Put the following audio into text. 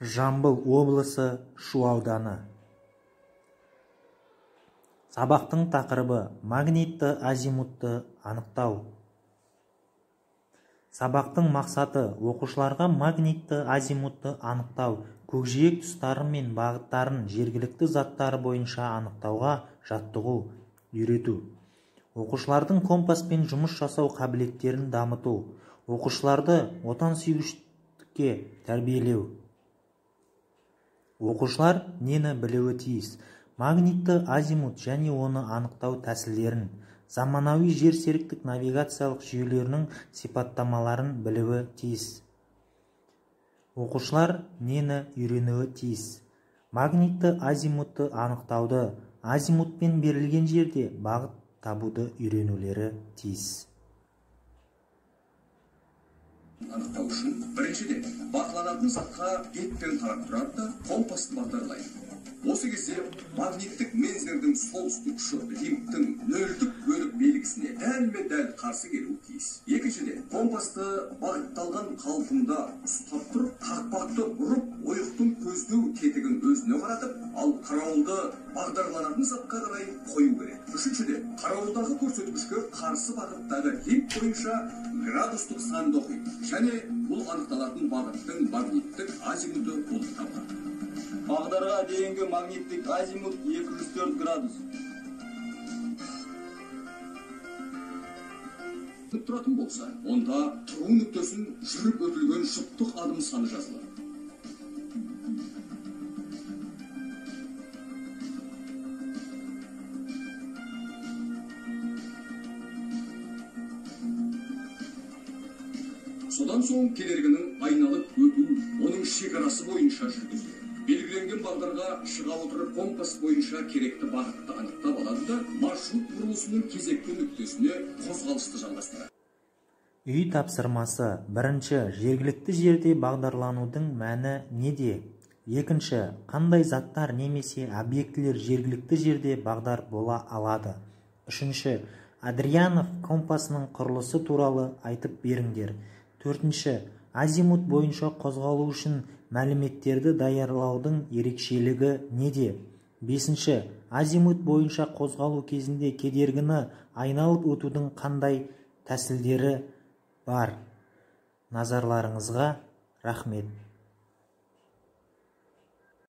Жамбыл облысы, Шу ауданы. Сабақтың тақырыбы магнитті азимутты анықтау. Сабақтың мақсаты оқушыларға магнитті азимутты анықтау, көкжиек тұстары мен бағыттарын жергілікті заттары бойынша анықтауға жаттығу, үйрету. Оқушылардың компаспен жұмыс жасау қабілеттерін дамыту, оқушыларды отансүйгіштікке тәрбиелеу. Оқушылар нені білуі тиіс? Магнитті азимут және оны анықтау тәсілдерін, заманауи жер серіктік навигациялық жүйелерінің сипаттамаларын білуі тиіс. Оқушылар нені үйренуі тиіс? Магнитті азимутты анықтауды, азимутпен берілген жерде бағыт табуды үйренулері тиіс. Анықтау үшін біріншіден бақыланатын затқа бетпен қарап тұрады да компасты бағдарлайды. Осы кезде магниттік мензердің солтүстік ұшы лимбтің нөлдік бөлік белгісіне дәлме-дәл қарсы келуі тиіс. Екіншіден, компасты бағытталған қалпында ұстап тұрып, қақпақты бұрып, ойықтың көздеу тетігін өзіне қаратып, ал қарауылды бағдарланатын затқа қарай қою керек. Үшіншіден, қарауылдағы көрсеткішке қарсы бағыттағы лимб бойынша градустық санды оқиды және бұл анықталатын бағыттың магниттік азимуты болып табылады. Бағдарға дейінгі магниттік азимут 204 градус. Тұратын болса, онда тұру нүктесін жүріп өтілген жұптық адым саны жазылады. Содан соң кедергінің айналып өту оның шекарасы бойынша жүргізіледі. Белгіленген бағдарға шыға отырып компас бойынша керекті бағытты анықтап алады да маршрут бұрылысының кезекті нүктесіне қозғалысты жалғастырады. Үй тапсырмасы. Бірінші, жергілікті жерде бағдарланудың мәні неде? Екінші, қандай заттар немесе объектілер жергілікті жерде бағдар бола алады? Үшінші, Адрианов компасының құрылысы туралы айтып беріңдер. Төртінші, азимут бойынша қозғалу үшін мәліметтерді даярлаудың ерекшелігі неде? Бесінші, азимут бойынша қозғалу кезінде кедергіні айналып өтудің қандай тәсілдері бар? Назарларыңызға рахмет.